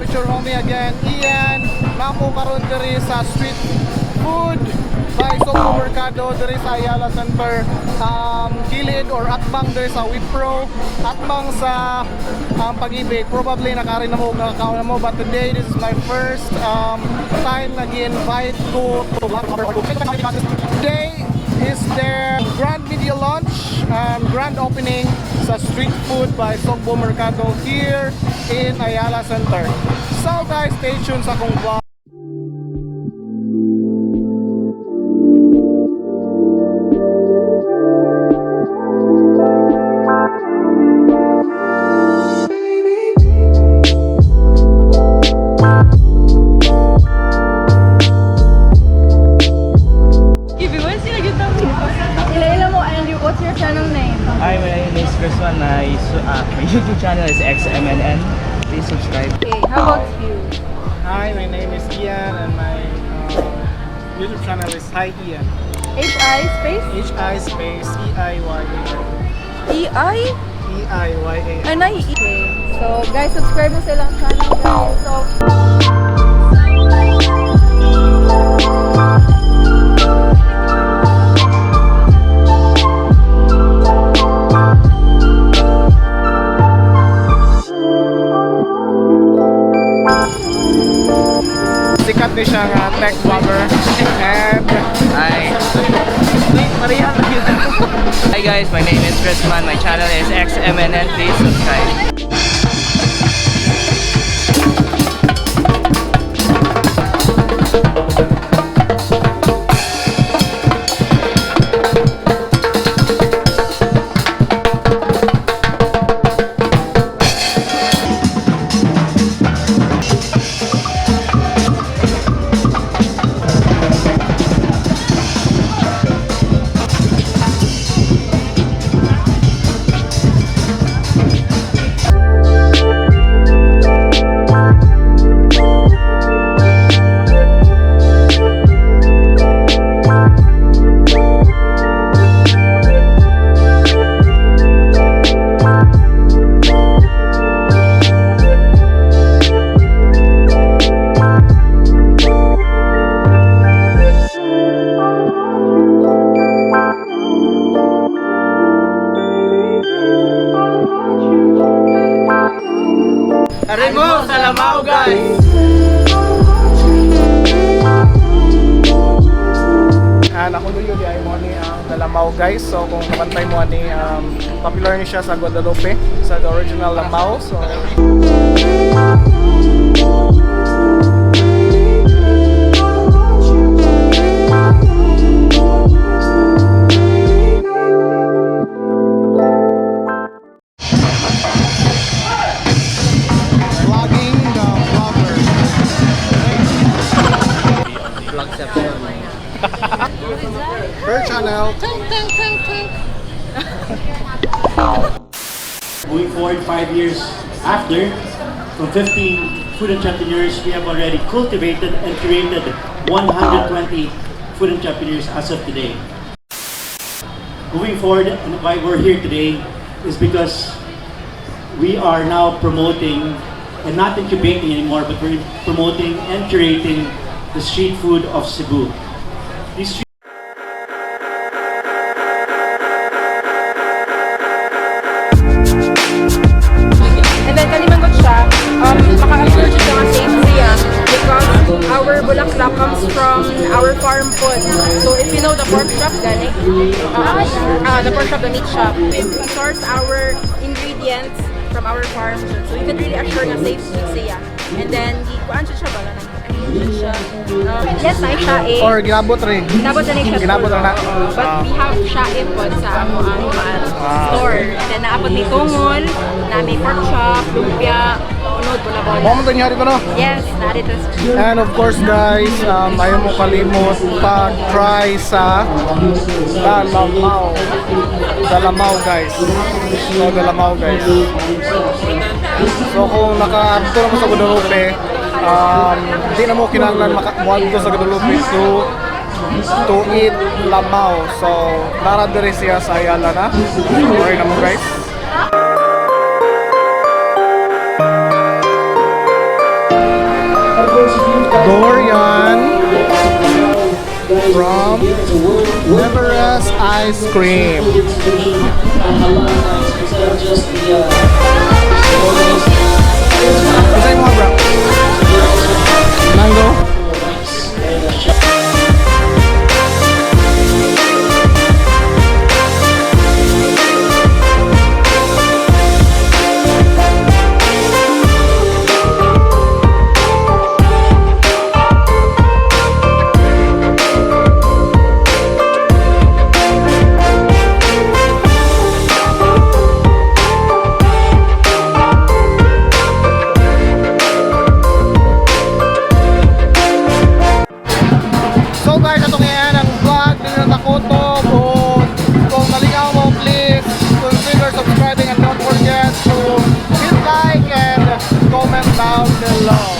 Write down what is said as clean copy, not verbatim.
With your homie again, Ian. Naa ko karon diri sa Street Food by Sugbo Mercado diri sa Ayala Center. Gilid or atbang diri sa Wipro, atbang sa Pag-ibig. Probably nakaari na mo, nakakaon na mo, but today this is my first time na gi-invite ko to. Today is their grand media launch, grand opening sa Street Food by Sugbo Mercado here in Ayala Center. So guys, stay tuned sa akong vlog. Ila-ila mo, and what's your channel name? Hi, my name is Chris Juan. My YouTube channel is XMNN. Please subscribe. Okay, how about you? Hi, my name is Ian and my YouTube channel is Hi Ian. H-I space? H I space E I Y A N. E-I? E I Y A N. Ano, E? Okay. So, guys, subscribe na silang channel, guys. So, Sikat ni siya nga tech vlogger. And Hi. Wait, Maria. Hi guys, my name is Chris Man. My channel is XMNN. Please subscribe. Arrimo sa Lamao, guys! Ah, nakulo yun ay mo ni ang Lamao, guys. So kung kabantay mo ani, popular ni siya sa Guadalupe sa the original Lamao. So vlogging the vlogger. Vlogception. Her channel. Tink, tink, tink, tink. Moving forward 5 years after, from 15 food entrepreneurs, we have already cultivated and created 120 food entrepreneurs as of today. Moving forward, and why we're here today is because we are now promoting and not incubating anymore, but we're promoting and curating the street food of Cebu. These And then, kanimangot siya, maka-assure siya nga safe siya because our bulaklak comes from our farm pod. So, if you know the pork shop, gani, the pork shop, the meat shop, we source our ingredients from our farm. So, you can really assure nga safe siya. And then, gikuan siya ba? Siya. Yes, ay siya eh. Or ginabot rin. Ginabot na ni siya. Ginabot na na. But we have siya pod sa amo ang store. And then naapot ni tungol, na may pork chop, lumpia, unod, bola-bola. Mo man to niya dito, no? Yes, narito. And of course guys, ayaw mo kalimot pag-try sa Dalamao. Dalamao, guys. So Dalamao, guys. So kung naka-adto na mo sa Guadalupe, di na mo kinahanglan moadto sa Guadalupe to eat lamao. So nara diri siya sa Ayala na. Sorry na mo, guys. Durian from Everest Ice Cream. Unsay mo, bro? Mango? So guys, atong iyan ang vlog dito na Takoto. Kung nalingaw mo, please consider subscribing and don't forget to hit like and comment down below.